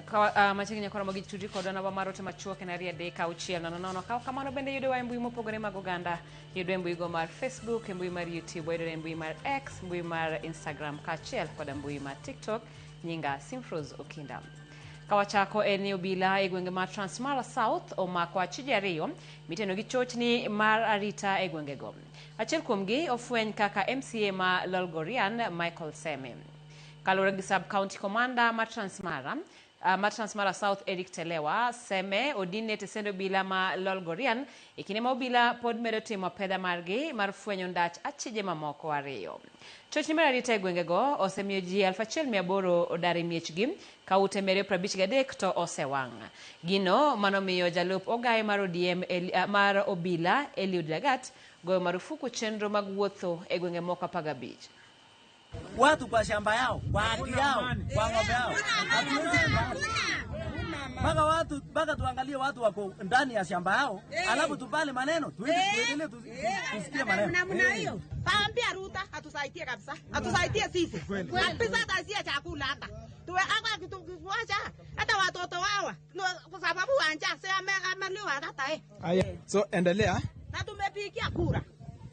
Ka machiegni koromo gi tudri kodwa namba mar ote machuok en 2 3 6 0 0. Ka kamano bende yudowa e mbui mopogore mag oganda, yudo e mbui go mar Facebook, e mbui mar YouTube, wayudore e mbui mar X, mbui mar Instagram kaachiel koda mbui mar TikTok. Nyinga Simfros Okinda. Kawachako en ni obila e gwenge mar Transmara South omako achije ariyo miteno gi chochni mar arita e gwengego. Achiel kuomgi ofweny kaka MCA ma Lolgorian Michael Seme. Kaluwore gi Sub County Commander mar Transmara South Eric Telewa, Seme odinne tesend obila ma Lolgorian e kinde ma obila pod medo timo apedha margi mar fwenyo ndach achije mamoko ariyo. Chochni mar arita e gwengego osemiyo ji 1800 odar e miechgi ka ute mere 53 to osewang'. Gino manomiyo jalup ogaye mar ODM mar obila Eliud Lagat goyo marufuku chenro mag wuotho e gwenge moko 15. Watu kwa shamba yao, kwa haki yao, kwa ng'ombe yao. Hatuwezi kubali. Mpaka watu mpaka tuangalie watu wako ndani ya shamba yao, alafu tupale maneno, tuendelee tusikie maneno. Namna hiyo. Kaambia Ruto atusaidie kabisa. Atusaidie sisi. Kabisa hata chakula hata. Tuwe hapa kitu kuacha hata watoto wawa. No, kwa sababu wanja si ameliwa hata eh. Aya, so endelea. Na tumepigia kura.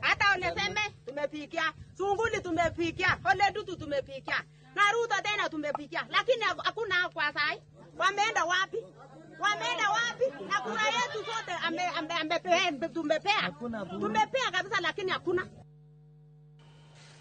Hata Ole Seme tumepigia, Sunguli tumepigia, Ole Ntutu tumepigia. Na Ruto tena tumepigia. Lakini hakuna kwa sai. Wameenda wapi? Wameenda wapi? Na kura yetu zote ame, ame, ame, tumepea. Tumepea kabisa lakini hakuna.